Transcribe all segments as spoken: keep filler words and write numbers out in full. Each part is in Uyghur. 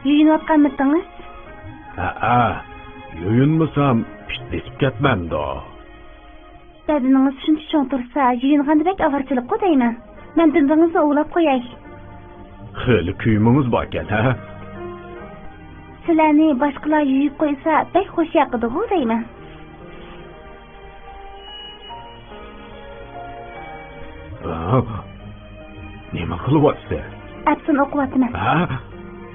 يۇيۇنۇۋاتقانمىتىڭىز؟ ھەئە، يۇيۇنمىسام پىت بېسىپ كەتمەمدۇ؟ بەدىنىڭىز شۇنچە چوڭ تۇرسا، يۇيۇنغاندا بەك ئاۋارىچىلىققۇ دەيمەن. مەن دۈمبىڭىزنى ئۇۋىلاپ قوياي. خېلى كۆيۈمىڭىز باركەن، ھە؟ سىلەرنى باشقىلار يۇيۇپ قويسا، بەك خۇش ياقىدىغۇ دەيمەن. ھە؟ نېمە قىلىۋاتىسەن؟ ئەپسۇن ئوقۇۋاتىمەن. ھە؟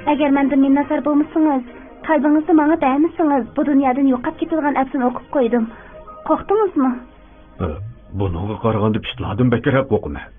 ئەگەر مەندىن مىننەتدار بولمىسىڭىز، قەلبىڭىزنى ماڭا بەرمىسىڭىز، بۇ دۇنيادىن يوقاپ كېتىدىغان ئەپسۇن ئوقۇپ قويدۇم. قورقتىڭىزمۇ؟ ھە، بۇنىڭغا قارىغاندا پىتلاردىن بەكرەك قورقىمەن.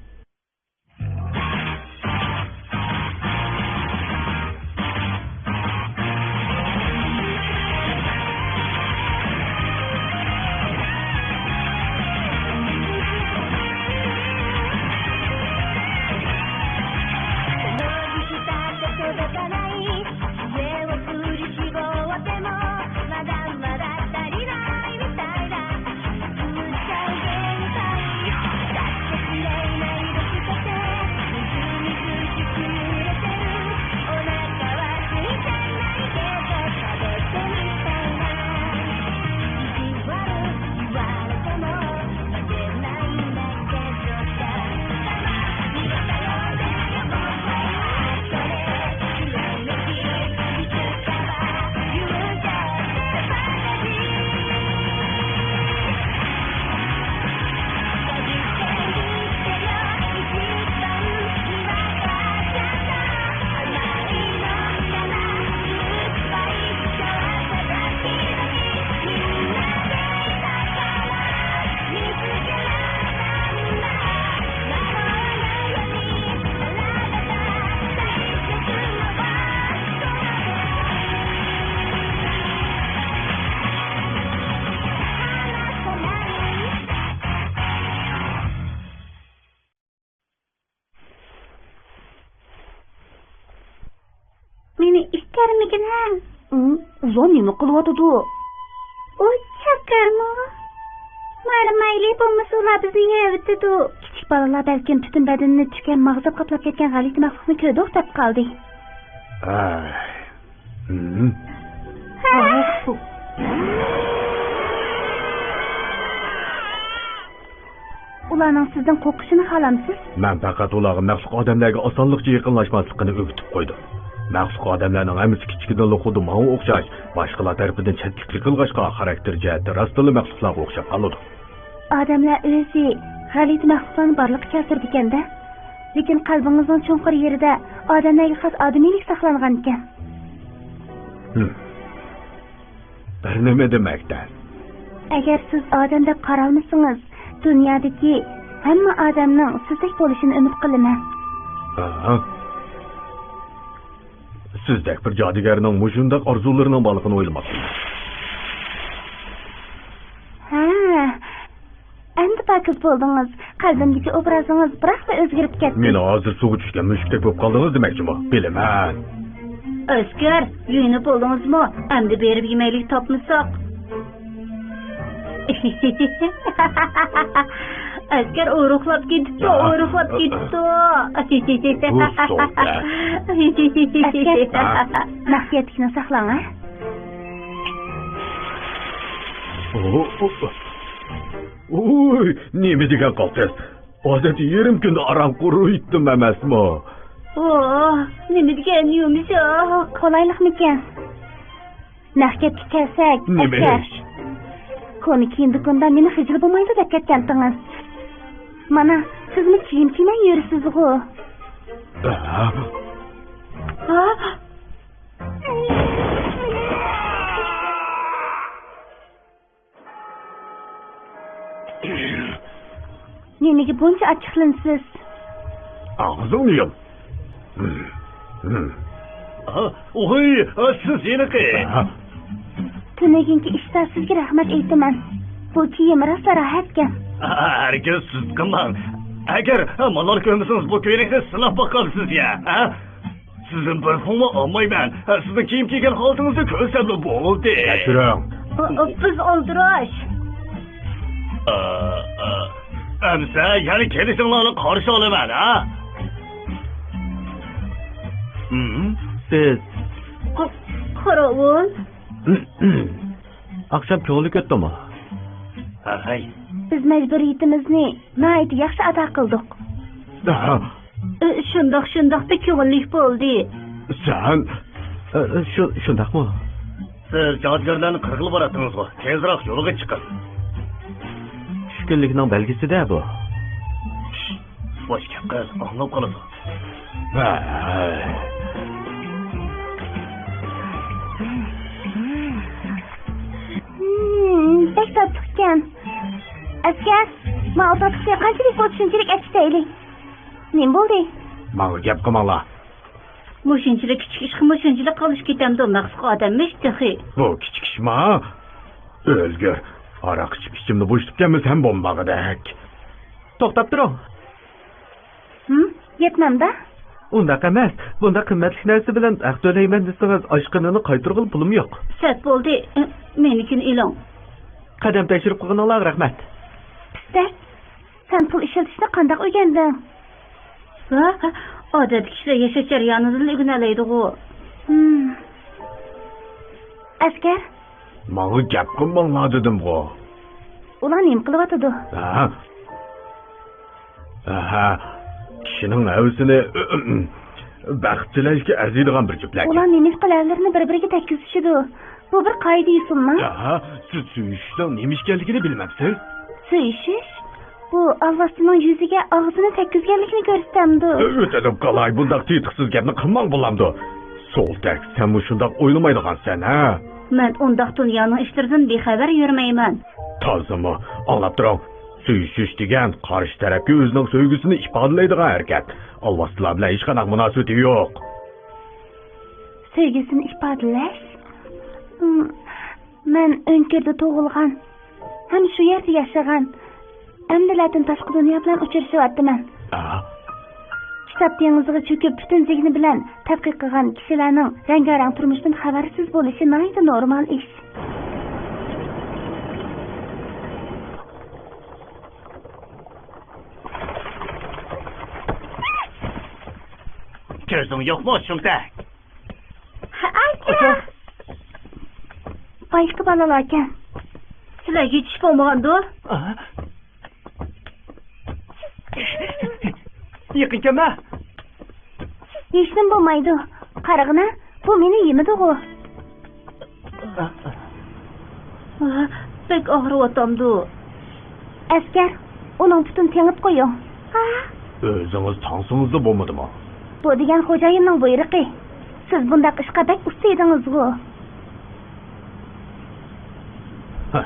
مېنى ئىتتەرمىگىنە. ئۇ ئۇلار نېمە قىلىۋاتىدۇ؟ ئۇ چاقىرىمۇ؟ مارىمايلى، بولمىسا ئۇلار بىزنى يەۋېتىدۇ. كىچىك بالىلار بەلكىم پۈتۈن بەدىنىنى تۈكەن ماغزاپ قاپلاپ كەتكەن غەلىتە مەخلۇقنى كۆردۇق دەپ قالدى. ئاي. ھىم. ھە؟ ئۇلارنىڭ سىزدىن قورقۇشىنى خالامسىز؟ مەن پەقەت ئۇلارغا مەخلۇق ئادەملەرگە ئاسانلىقچە يېقىنلاشماسلىقىنى ئۆگىتىپ قويدۇم. مەخلۇق ئادەملەرنىڭ ھەممىسى كىچىكىدىنلا خۇددى ماڭا ئوخشاش، باشقىلار تەرىپىدىن چەتكە قېقىلغاچقا، خاراكتېر جەھەتتە راستتىنلا مەخلۇقلارغا ئوخشاپ قالىدۇ. ئادەملەر ئۆزى غەلىتە مەخلۇقلارنى بارلىققا كەلتۈرىدىكەن-دە. لېكىن قەلبىڭىزنىڭ چوڭقۇر يېرىدە ئادەملەرگە خاس ئادىمىيلىك ساقلانغانىكەن. ھىم. بىر نېمە دېمەكتە. ئەگەر سىز ئادەم دەپ قارالمىسىڭىز، دۇنيادىكى ھەممە ئادەمنىڭ سىزدەك بولۇشىنى ئۈمىد قىلىمەن. ئاھا. سىزدەك بىر جادۇگەرنىڭ مۇشۇنداق ئارزۇلىرىنىڭ بارلىقىنى ئويلىماپتىمەن. ھە، ئەمدى پاكىز بولدىڭىز. قەلبىمدىكى ئوبرازىڭىز بىراقلا ئۆزگىرىپ كەتتى. مېنى ھازىر سۇغا چۈشكەن مۈشۈكتەك بولۇپ قالدىڭىز دېمەكچىمۇ؟ بىلىمەن. ئەسكەر، يۇيۇنۇپ بولدىڭىزمۇ؟ ئەمدى بېرىپ يېمەكلىك تاپمىساق. ئەسكەر ئورۇقلاپ كېتىپتۇ، ئورۇقلاپ كېتىپتۇ. بۇ سوغۇق. ئەسكەر، ھە؟ مەخپىيەتلىكنى ساقلاڭ، ھە؟ ۋوي، نېمە دېگەن قالتىس! ئادەتتە يېرىم كۈندە ئاران قۇرۇيتتۇم ئەمەسمۇ؟ ۋوھ، نېمە دېگەن يۇمشاق! قولايلىقمىكەن؟ مەخپىيەتكە كەلسەك، نېمە ئەسكەر ئىش؟ كونا كىيىم دۇكىنىدا مېنى خىجىل بولمايدۇ دەپ كەتكەنتىڭىز. مانا، سىزمۇ كىيىم كىيمەي يۈرىسىزغۇ؟ ھە؟ ھە؟ نېمىگە بۇنچە ئاچچىقلىنىسىز؟ ئاغزىڭنى يۇم. ھە، ۋوي، سىز ھېلىقى. ھە. تۈنۈگۈنكى ئىشتا سىزگە رەھمەت ئېيتىمەن. بۇ كىيىم راسلا راھەتكەن. ھەرگىز سۈست قىلماڭ. ئەگەر مالال كۆرمىسىڭىز، بۇ كۆينەكنى سىلاپ باقارسىز يا، ھە؟ سىزدىن بىر پۇڭمۇ ئالمايمەن. سىزنىڭ كىيىم كىيگەن ھالىتىڭىزنى كۆرسەملا بولدى. كەچۈرۈڭ. ئۇ، ئۇ، بىز ئولتۇرۇش. ئا، ئا، ئەمسە يەنە كېلىشىڭلارنى قارشى ئالىمەن، ھە؟ ھىم؟ سىز قاراۋۇل. ئاخشام كۆڭۈللۈك ئۆتتىمۇ؟ ھەي. بىز مەجبۇرىيىتىمىزنى ناھايىتى ياخشى ئادا قىلدۇق. ئە، شۇنداق، شۇنداق، بەك كۆڭۈللۈك بولدى. سەن، ئە، شۇ، شۇنداقمۇ؟ سىز جادۇگەرلەرنى قىرغىلى باراتتىڭىزغۇ؟ تېزراق يولغا چىقىڭ. چۈشكۈنلۈكنىڭ بەلگىسى-دە بۇ. شش، باش گەپ قىل، ئاڭلاپ قالىدۇ. ھەي. ھىم، بەك تاتلىق ئىكەن. ئەسكەر، ماۋۇ تاتلىقنى قانچىلىك بولسا شۇنچىلىك ئەكېتەيلى. نېمە بولدى؟ ماڭا گەپ قىلماڭلار. مۇشۇنچىلىك كىچىك ئىشقىمۇ شۇنچىلىك قالىشىپ كېتەمدۇ؟ مەخلۇق ئادەممىش تېخى. بۇ كىچىك ئىشما؟ ئۆزگۈر. ھاراق ئىچىپ ئىچىمنى بوشىتىپ كەلمىسەم بولمىغۇدەك. توختاپ تۇرۇڭ. ھىم؟ يەتمەمدە؟ ئۇنداق ئەمەس. بۇنداق قىممەتلىك نەرسە بىلەن ھەق تۆلەيمەن دېسىڭىز، ئاشقىنىنى قايتۇرغىلى پۇلۇم يوق. سەت بولدى. مېنىڭكىنى ئېلىڭ. قەدەم تەكشۈرۈپ قىلغىنىڭلارغا رەھمەت. پىستەك. سەن پۇل ئىشلىتىشنى قانداق ئۆگەندىڭ؟ ھە؟ ئادەتتىكى كىشىلەر ياشاش جەريانىدىلا ئۆگىنەلەيدىغۇ. ھىم. ئەسكەر؟ ماڭا گەپ قىلماڭلار دېدىمغۇ. ئۇلار نېمە قىلىۋاتىدۇ؟ ھە؟ ھە، كىشىنىڭ ھەۋىسىنى بەخت تىلەشكە ئەرزىيدىغان بىر جۈپلەك. ئۇلار نېمە قىلارلىرىنى بىر-بىرىگە تەگكۈزۈشىدۇ. بۇ بىر قائىدە-يوسۇنما؟ ياھا، سىز سۆيۈشۈشنىڭ نېمە ئىكەنلىكىنى بىلمەمسىز؟ سۆيۈشۈش؟ بۇ ئالۋاستىنىڭ يۈزىگە ئاغزىنى تەگكۈزگەنلىكىنى كۆرسىتەمدۇ؟ ئۆتەدىم قالاي، بۇنداق تېتىقسىز گەپنى قىلماڭ بولامدۇ؟ سولتەك، سەنمۇ شۇنداق ئويلىمايدىغانسەن، ھە؟ مەن ئۇنداق دۇنيانىڭ ئىشلىرىدىن بىخەۋەر يۈرمەيمەن. تازىمۇ؟ ئاڭلاپ تۇرۇڭ. سۆيۈشۈش دېگەن قارشى تەرەپكە ئۆزىنىڭ سۆيگۈسىنى ئىپادىلەيدىغان ھەرىكەت. ئالۋاستىلار بىلەن ھېچقانداق مۇناسىۋىتى يوق. سۆيگۈسىنى ئىپادىلەش؟ ھىم، مەن ئۆڭكۈردە تۇغۇلغان ھەم شۇ يەردە ياشىغان، ئەمدىلەتىن تاشقى دۇنيا بىلەن ئۇچرىشىۋاتىمەن. ئا؟ كىتاب دېڭىزىغا چۆكۈپ، پۈتۈن زېھنى بىلەن تەتقىق قىلغان كىشىلەرنىڭ رەڭگارەڭ تۇرمۇشتىن خەۋەرسىز بولۇشى ناھايىتى نورمال ئىش. كۆزۈڭ يوقمۇ، شۇمتەك؟ ئاكا! باشقا بالىلاركەن. سىلەرگە ھېچ ئىش بولمىغاندۇ؟ يېقىن كەلمە! ھېچنېمە بولمايدۇ. قارىغىنا، بۇ مېنى يېمىدىغۇ. ئاھ، بەك ئاغرىۋاتامدۇ؟ ئەسكەر، ئۇنىڭ پۇتىنى تېڭىپ قويۇڭ. ئۆزىڭىز تاڭسىڭىزلا بولمىدىمۇ؟ بۇ دېگەن خوجايىننىڭ بۇيرۇقى. سىز بۇنداق ئىشقا بەك ئۇستا ئىدىڭىزغۇ. ھە.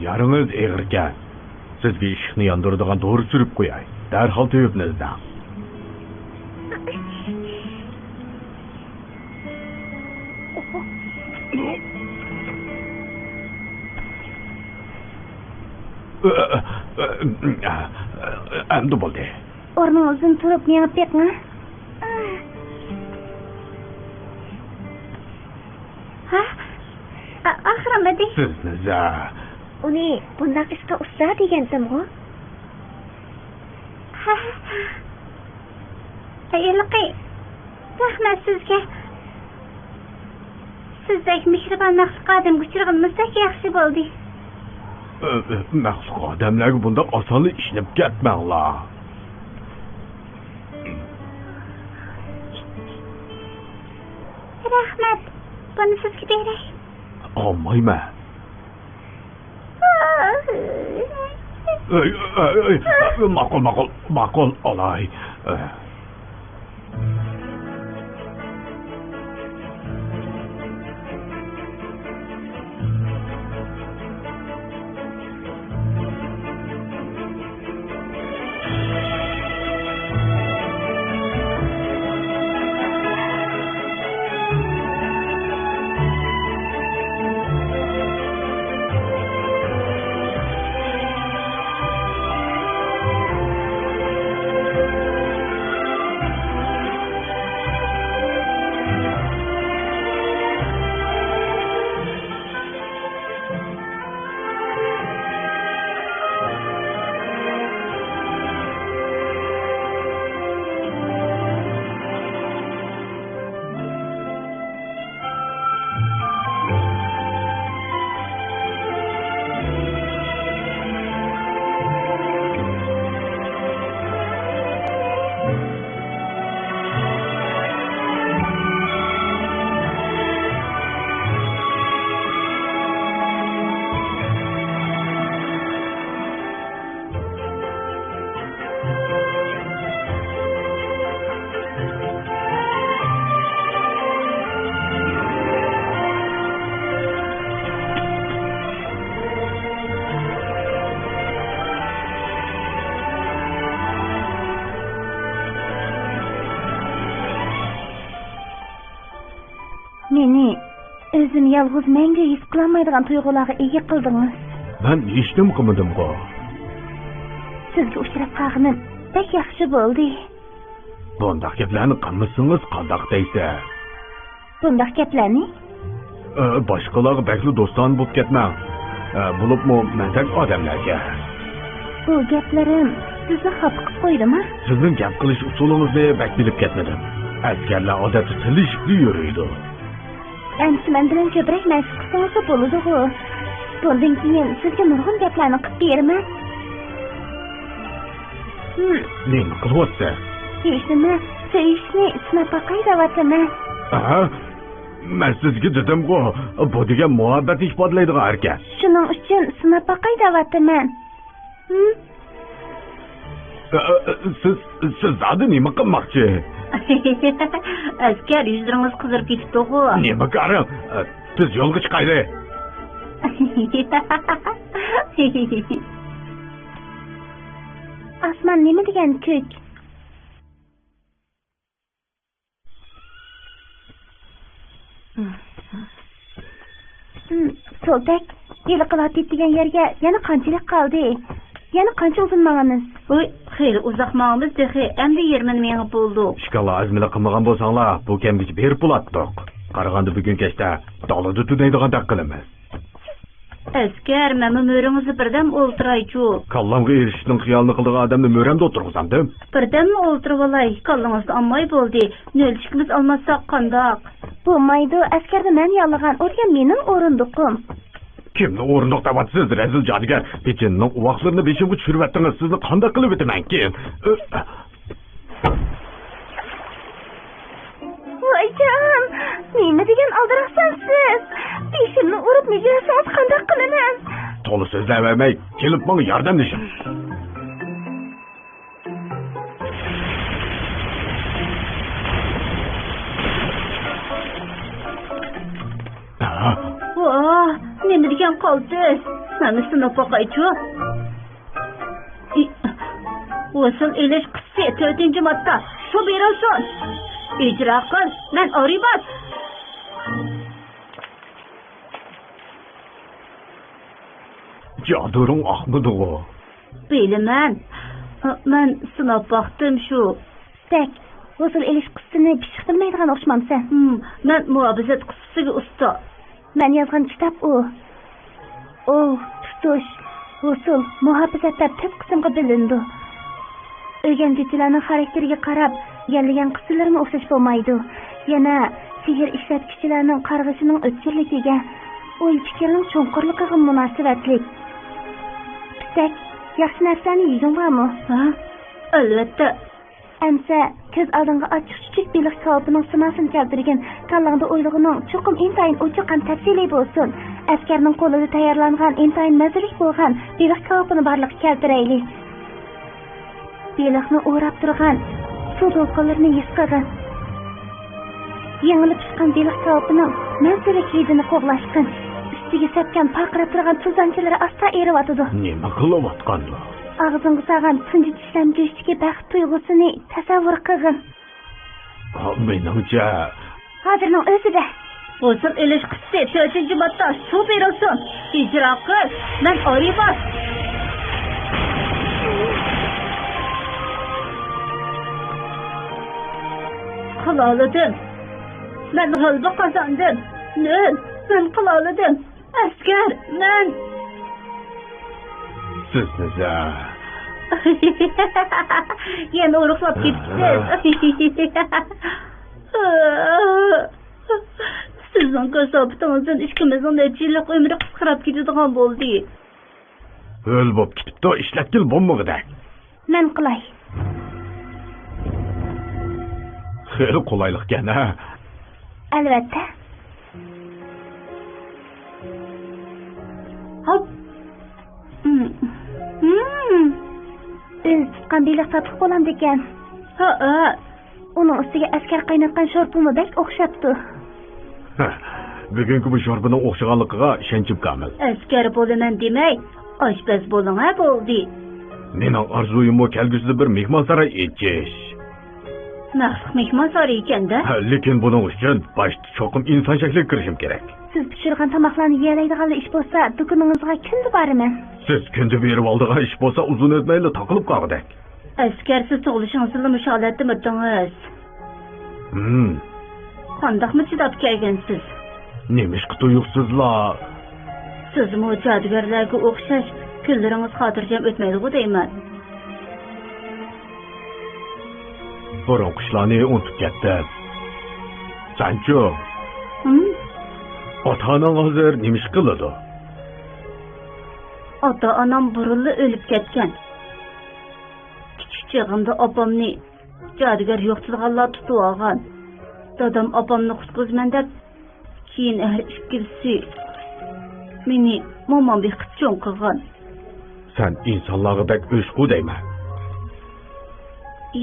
يارىڭىز ئېغىركەن. سىزگە ئىششىقنى ياندۇرىدىغان دورا سۈرۈپ قوياي. دەرھال تېۋىپنى ئىزدەڭ. ئەمدى بولدى. ئورنىڭىزدىن تۇرۇپ مېڭىپ بېقىڭ. ھە؟ ئا-، ئاغرىمىدى. سىزنى زە- ئۇنى بۇنداق ئىشقا ئۇستا دېگەنتىمغۇ؟ ھە. ھېلىقى، رەھمەت سىزگە. سىزدەك مېھرىبان مەخلۇق ئادەمگە ئۇچرىغىنىمىز بەك ياخشى بولدى. ئۆ، ئۆ، مەخلۇق ئادەملەرگە بۇنداق ئاسانلا ئىشىنىپ كەتمەڭلار. رەھمەت. بۇنى سىزگە بېرەي. ئالمايمەن. ئۆي، ئۆي، ئۆي، ماقۇل، ماقۇل، ماقۇل، ئالاي. مېنى ئۆزۈم يالغۇز مەڭگۈ ھېس قىلالمايدىغان تۇيغۇلارغا ئىگە قىلدىڭىز. مەن ھېچنېمە قىلمىدىمغۇ. سىزگە ئۇچراپ قالغىنىم بەك ياخشى بولدى. بۇنداق گەپلەرنى قىلمىسىڭىز قانداق دەيسە؟ بۇنداق گەپلەرنى؟ ئە، باشقىلارغا بەكلا دوستانە بولۇپ كەتمەڭ. ئە، بولۇپمۇ مەندەك ئادەملەرگە. بۇ گەپلىرىم سىزنى خاپا قىلىپ قويدىما؟ سىزنىڭ گەپ قىلىش ئۇسۇلىڭىزنى بەك بىلىپ كەتمىدىم. ئەسكەرلەر ئادەتتە تىللىشىپلا يۈرىدۇ. ئەمىسە مەن بىلەن كۆپرەك مەشىق قىلسىڭىزلا بولىدىغۇ. بۇندىن كېيىن سىزگە نۇرغۇن گەپلەرنى قىلىپ بېرىمەن. نېمە قىلىۋاتىسەن؟ ھېچنېمە، سۆيۈشنى سىناپ باقاي دەۋاتىمەن. ئاھا، مەن سىزگە دېدىمغۇ، بۇ دېگەن مۇھەببەتنى ئىپادىلەيدىغان ھەرىكەت. شۇنىڭ ئۈچۈن سىناپ باقاي دەۋاتىمەن. ھىم؟ ئە، ئە، سىز، سىز زادى نېمە قىلماقچى؟ ئەسكەر، يۈزلىرىڭىز قىزىرىپ كېتىپتىغۇ. نېمە كارىڭ؟ ئە، تېز يولغا چىقايلى. ئاسمان نېمە دېگەن كۆك؟ ھىم، سولتەك، ھېلىقى لاپىت دېگەن يەرگە يەنە قانچىلىك قالدى؟ يەنە قانچە ئۇزۇن ماڭىمىز؟ ھوي، خېلى ئۇزاق ماڭىمىز تېخى، ئەمدى يېرىمىنى مېڭىپ بولدۇق. ئىشكاللا ئازمىلىق قىلمىغان بولساڭلار، بۇ كەمگىچە بېرىپ بولاتتۇق. قارىغاندا بۈگۈن كەچتە دالىدا تۈنەيدىغاندەك قىلىمىز. ئەسكەر، مەنمۇ مۈرىڭىزدە بىردەم ئولتۇرايچۇ. كاللامغا ئېرىشىشنىڭ خىيالىنى قىلىدىغان ئادەمنى مۈرەمدە ئولتۇرغۇزامدىم؟ بىردەملا ئولتۇرۇۋالاي، كاللىڭىزنى ئالماي بولدى. نۆل ئىككىمىز ئالماشساق قانداق؟ بولمايدۇ، ئەسكەردە مەن ياللىغان ئورگان مېنىڭ ئورۇندۇقۇم. كىمنى ئورۇندۇق دەۋاتىسىز، رەزىل جادۇگەر؟ پېچىننىڭ ئۇۋاقلىرىنى بېشىمغا چۈشۈرۈۋەتتىڭىز، سىزنى قانداق قىلىۋېتىمەن كېيىن؟ ۋايجان، نېمە دېگەن ئالدىراقسان سىز؟ بېشىمنى ئۇرۇپ مىجىرلىسىڭىز قانداق قىلىمەن؟ تولا سۆزلەۋەرمەي، كېلىپ ماڭا ياردەملىشىڭ. ۋاھ، نېمە دېگەن قالتىس؟ مەن سىناپ باقايچۇ. ھوسۇل ئېلىش قىسسىسى، تۆتىنچى ماددا، سۇ بېرىلسۇن. ئىجرا قىل، مەن ئارىباس. جادۇرۇڭ ئاقمىدىغۇ؟ بىلىمەن. مەن سىناپ باقتىم شۇ. بەك، ھوسۇل ئېلىش قىسسىسىنى پىششىق بىلمەيدىغان ئوخشىمامسەن؟ ھىم، مەن مۇھاپىزەت قىسسىسىگە ئۇستا. مەن يازغان كىتاب ئۇ. ئوۋ، تۇتۇش، ھوسۇل، مۇھاپىزەت دەپ تۆت قىسىمغا بۆلۈنىدۇ. ئۆگەنگۈچىلەرنىڭ خاراكتېرىگە قاراپ، ئىگىلىگەن قىسسىلىرىمۇ ئوخشاش بولمايدۇ. يەنە سېھىر ئىشلەتكۈچىلەرنىڭ قارغىشىنىڭ ئۆتكۈرلۈكىگە، ئوي-پىكرىنىڭ چوڭقۇرلۇقىغا مۇناسىۋەتلىك. پىتەك، ياخشى نەرسىلەرنى يېگۈڭ بارمۇ؟ ھە؟ ئەلۋەتتە. ئەمسە كۆز ئالدىڭغا ئاچچىق چۈچۈك بېلىق كاۋىپىنىڭ سىماسىنى كەلتۈرگىن. كاللاڭدا ئويلىغىنىڭ چوقۇم ئىنتايىن ئوچۇق ھەم تەپسىلىي بولسۇن. ئەسكەرنىڭ قولىدا تەييارلانغان ئىنتايىن مەززىلىك بولغان بېلىق كاۋىپىنى بارلىققا كەلتۈرەيلى. بېلىقنى ئوراپ تۇرغان سۇ دولقۇنلىرىنى ھېس قىلغىن. يېڭىلا پىشقان بېلىق كاۋىپىنىڭ مەززىلىك ھىدىنى قوغلاشقىن. ئۈستىگە سەپكەن پارقىراپ تۇرغان تۇزانچىلىرى ئاستا ئېرىۋاتىدۇ. نېمە قىلىۋاتقاندۇ؟ ئاغزىڭغا سالغان تۇنجى چىشلەم گۆشتىكى بەخت تۇيغۇسىنى تەسەۋۋۇر قىلغىن. مېنىڭچە، ھازىرنىڭ ئۆزىدە. ھوسۇل ئېلىش قىسسىسى، تۆتىنچى ماددا، سۇ بېرىلسۇن. ئىجرا قىل، مەن ئارىباس. قىلالىدىم. مەن غەلىبە قازاندىم. نۆل، مەن قىلالىدىم. ئەسكەر، مەن. سىزنى يەنە ئورۇقلاپ كېتىپسىز. سىزنىڭ كاساپىتىڭىزدىن ئىككىمىزنىڭ نەچچە يىللىق ئۆمرى قىسقىراپ كېتىدىغان بولدى. ھۆل بوپ كېتىپتۇ، ئىشلەتكىلى بولمىغۇدەك. مەن قىلاي. خېلى قولايلىقكەن، ھە؟ ئەلۋەتتە. ھوپ. ھىم. ھىم. ئۆزى تۇتقان بېلىق تاتلىق بولامدىكەن؟ ھە، ھە. ئۇنىڭ ئۈستىگە ئەسكەر قايناتقان شورپىمۇ بەك ئوخشاپتۇ. ھە، بۈگۈنكى بۇ شورپىنىڭ ئوخشىغانلىقىغا ئىشەنچىم كامىل. ئەسكەر بولىمەن دېمەي، ئاشپەز بولۇڭ ھە، بولدى. مېنىڭ ئارزۇيۇممۇ كەلگۈسىدە بىر مېھمانساراي ئېچىش. نەقلىق مېھمانسارىيى ئىكەن-دە. ھە، لېكىن بۇنىڭ ئۈچۈن باشتا چوقۇم ئىنسان شەكلىگە كىرىشىم كېرەك. سىز پىشۇرغان تاماقلارنى يېيەلەيدىغانلا ئىش بولسا، دۇكىنىڭىزغا كۈندە بارىمەن. سىز كۈندە بېرىۋالىدىغان ئىش بولسا، ئۇزۇن ئۆتمەيلا تاقىلىپ قالغۇدەك. ئەسكەر، سىز تۇغۇلۇشىڭىزدىلا مۇشۇ ھالەتتىمىدىڭىز؟ ھىم. قانداقمۇ چىداپ كەلگەنسىز؟ نېمىشقا تۇيۇقسىزلا؟ سىزمۇ جادۇگەرلەرگە ئوخشاش كۈنلىرىڭىز خاتىرجەم ئۆتمەيدىغۇ دەيمەن. بۇرۇنقى ئىشلارنى ئۇنتۇپ كەتتىم. سەنچۇ؟ ھىم؟ ئاتا-ئاناڭ ھازىر نېمە ئىش قىلىدۇ؟ ئاتا-ئانام بۇرۇنلا ئۆلۈپ كەتكەن. كىچىك چېغىمدا ئاپامنى جادۇگەر يوقىتىدىغانلار تۇتۇۋالغان. دادام ئاپامنى قۇتقۇزىمەن دەپ، كېيىن ھەر ئىككىلىسى مېنى مومام بېقىپ چوڭ قىلغان. سەن ئىنسانلارغا بەك ئۆچقۇ دەيمەن.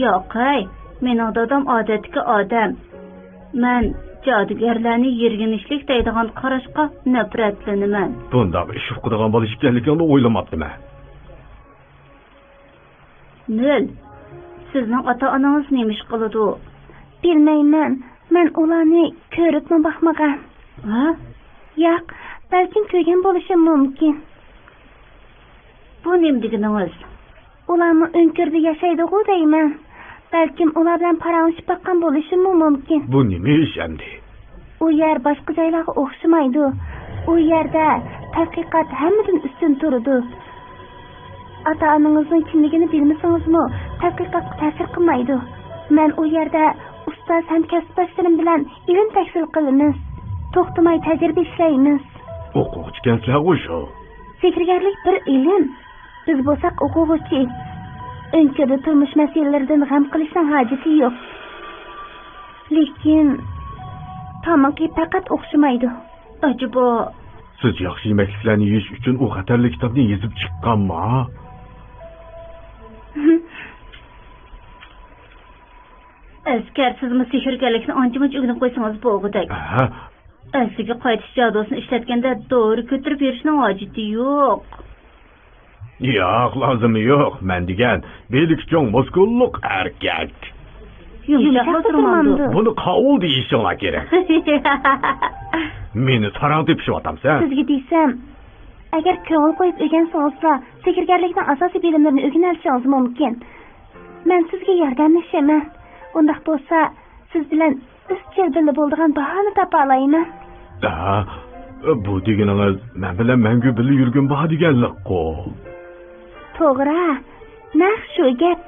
ياق ھەي، مېنىڭ دادام ئادەتتىكى ئادەم. مەن جادۇگەرلەرنى يىرگىنچلىك دەيدىغان قاراشقا نەپرەتلىنىمەن. بۇنداق ئىش ئۇقىدىغان بالا ئىكەنلىكىڭنى ئويلىماپتىمەن. نىل، سىزنىڭ ئاتا-ئانىڭىز نېمە ئىش قىلىدۇ؟ بىلمەيمەن. مەن ئۇلارنى كۆرۈپمۇ باقمىغان. ھە؟ ياق، بەلكىم كۆرگەن بولۇشۇم مۇمكىن. بۇ نېمە دېگىنىڭىز؟ ئۇلارمۇ ئۆڭكۈردە ياشايدىغۇ دەيمەن. بەلكىم ئۇلار بىلەن پاراڭلىشىپ باققان بولۇشۇممۇ مۇمكىن. بۇ نېمە ئىش ئەمدى؟ ئۇ يەر باشقا جايلارغا ئوخشىمايدۇ. ئۇ يەردە تەتقىقات ھەممىدىن ئۈستۈن تۇرىدۇ. ئاتا-ئانىڭىزنىڭ كىملىكىنى بىلمىسىڭىزمۇ، تەتقىقاتقا تەسىر قىلمايدۇ. مەن ئۇ يەردە ئۇستاز ھەم كەسىپداشلىرىم بىلەن ئىلىم تەھسىل قىلىمىز. توختىماي تەجرىبە ئىشلەيمىز. ئوقۇغۇچىكەنسىلەرغۇ شۇ. سېھىرگەرلىك بىر ئىلىم. بىز بولساق ئوقۇغۇچى. ئۆڭكۈردە تۇرمۇش مەسىلىلىرىدىن غەم قىلىشنىڭ ھاجىتى يوق. لېكىن تامىقى پەقەت ئوخشىمايدۇ. ئەجەبا. سىز ياخشى يېمەكلىكلەرنى يېيىش ئۈچۈن ئۇ خەتەرلىك كىتابنى يېزىپ چىققانما؟ ئەسكەر، سىزمۇ سېھىرگەرلىكنى ئانچە-مۇنچە ئۆگىنىپ قويسىڭىز بولغۇدەك. ھە؟ ئەسلىگە قايتىش جادۇسىنى ئىشلەتكەندە دورا كۆتۈرۈپ يۈرۈشنىڭ ھاجىتى يوق. ياق، لازىمى يوق. مەن دېگەن بېلىكى چوڭ مۇسكۇللۇق ئەركەك. يۇمشاقلا تۇرمامدۇ؟ بۇنى قاۋۇل دېيىشىڭلار كېرەك. مېنى ساراڭ تېپىشىۋاتامسەن؟ سىزگە دېسەم، ئەگەر كۆڭۈل قويۇپ ئۆگەنسىڭىزلا، سېھىرگەرلىكنىڭ ئاساسىي بىلىملىرىنى ئۆگىنەلىشىڭىز مۇمكىن. مەن سىزگە ياردەملىشىمەن. ئۇنداق بولسا، سىز بىلەن ئىزچىل بىللە بولىدىغان باھانە تاپالايمەن. ھە، بۇ دېگىنىڭىز مەن بىلەن مەڭگۈ بىللە يۈرگىنى بار دېگەنلىكقۇ؟ توغرا، نەق شۇ گەپ.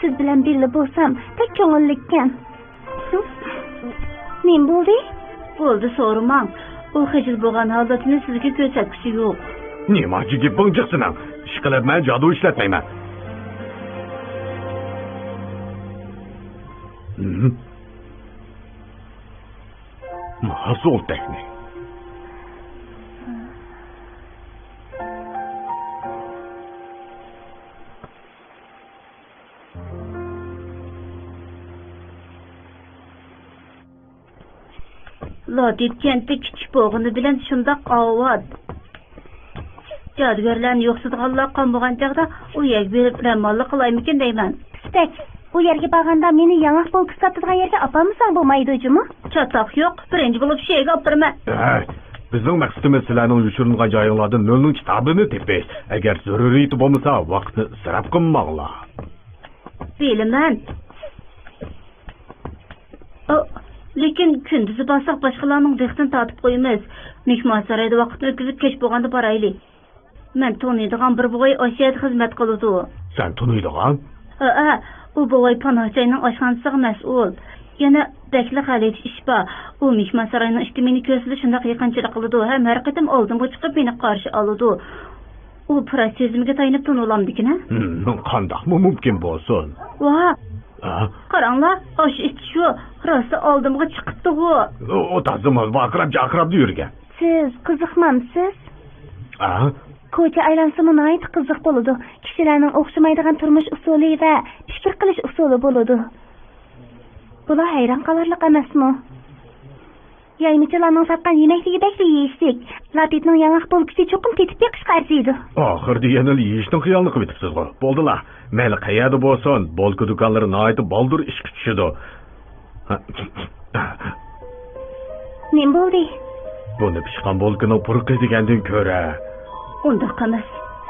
سىز بىلەن بىللە بولسام بەك كۆڭۈللۈككەن. نېمە بولدى؟ بولدى، سورىماڭ. ئۇ خىجىل بولغان ھالىتىنى سىزگە كۆرسەتكۈسى يوق. نېمانچە گېپىڭ جىق سېنىڭ؟ ئىشقىلىپ مەن جادۇ ئىشلەتمەيمەن. ھىم؟ مانا سول تەكنى. لاتىپ كەنتى كىچىك بولغىنى بىلەن شۇنداق ئاۋات. جادۇگەرلەرنى يوقىتىدىغانلار قالمىغان چاغدا ئۇ يەرگە بېرىپ رەماللىق قىلايمىكىن دەيمەن. پىستەك، ئۇ يەرگە بارغاندا مېنى ياڭاق بولكىسى ساتىدىغان يەرگە ئاپارمىساڭ بولمايدۇ جۇمۇ؟ چاتاق يوق، بىرىنچى بولۇپ شۇ يەرگە ئاپىرىمەن. ھەي، بىزنىڭ مەقسىتىمىز سىلەرنىڭ يوشۇرۇنغان جايىڭلاردىن نۆلنىڭ كىتابىنى تېپىش. ئەگەر زۆرۈرىيىتى بولمىسا، ۋاقىتنى ئىسراپ قىلماڭلار. بىلىمەن. ئۇ، لېكىن كۈندۈزى بارساق باشقىلارنىڭ دىققىتىنى تارتىپ قويىمىز. مېھمانسارايدا ۋاقىتنى ئۆتكۈزۈپ كەچ بولغاندا بارايلى. مەن تونۇيدىغان بىر بوۋاي ئاشۇ يەردە خىزمەت قىلىدۇ. سەن تونۇيدىغان؟ ھەئە، ئۇ بوۋاي پاناھچىنىڭ ئاشخانىسىغا مەسئۇل. يەنە بەكلا غەلىتە ئىش بار. ئۇ مېھمانساراينىڭ ئىككى مېنى كۆرسىلا شۇنداق يېقىنچىلىق قىلىدۇ ھەم ھەر قېتىم ئالدىمغا چىقىپ مېنى قارشى ئالىدۇ. ئۇ پراچىزمىگە تايىنىپ تونۇلامدىكىن ھە؟ ھىم، قانداقمۇ مۇمكىن بولسۇن؟ ۋاھ! ھە؟ قاراڭلار، ئاشۇ ئىت شۇ، راسا ئالدىمغا چىقىپتىغۇ. ئۇ، ئۇ تازا مال ۋارقىراپ-جارقىراپلا يۈرگەن. سىز قىزىقمامسىز؟ ھە؟ كوچا ئايلانسىمۇ ناھايىتى قىزىق بولىدۇ. كىشىلەرنىڭ ئوخشىمايدىغان تۇرمۇش ئۇسۇلى ۋە پىكىر قىلىش ئۇسۇلى بولىدۇ. بۇلار ھەيران قالارلىق ئەمەسمۇ؟ يايمىچىلارنىڭ ساتقان يېمەكلىكى بەكلا يېيىشلىك. لاتىتنىڭ ياڭاق بولكىسى چوقۇم تېتىپ بېقىشقا ئەرزىيدۇ. ئاخىرىدا يەنىلا يېيىشنىڭ خىيالىنى قىلىۋېتىپسىزغۇ. بولدىلا، مەيلى قەيەردە بولسۇن، بولكا دۇكانلىرى ناھايىتى بالدۇر ئىشقا چۈشىدۇ. نېمە بولدى؟ بۇنى پىشقان بولكىنىڭ پۇرىقى دېگەندىن كۆرە. ئۇنداق ئەمەس.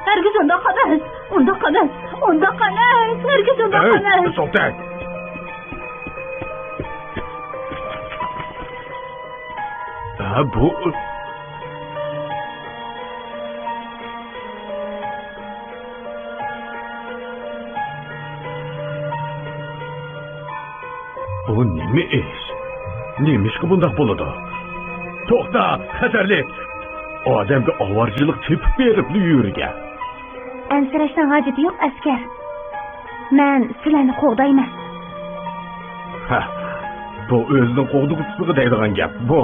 ھەرگىز ئۇنداق ئەمەس. ئۇنداق ئەمەس. ئۇنداق ئەمەس. ھەرگىز ئۇنداق ئەمەس. توختاڭ. ھە، بۇ. بۇ نېمە ئىش؟ نېمىشقا بۇنداق بولىدۇ؟ توختا، خەتەرلىك! ئادەمگە ئاۋارىچىلىك تېپىپ بېرىپلا يۈرگەن. ئەنسىرەشنىڭ ھاجىتى يوق، ئەسكەر. مەن سىلەرنى قوغدايمەن. ھە، بۇ ئۆزىنىڭ قوغدىغۇچىسىغا دەيدىغان گەپ بۇ.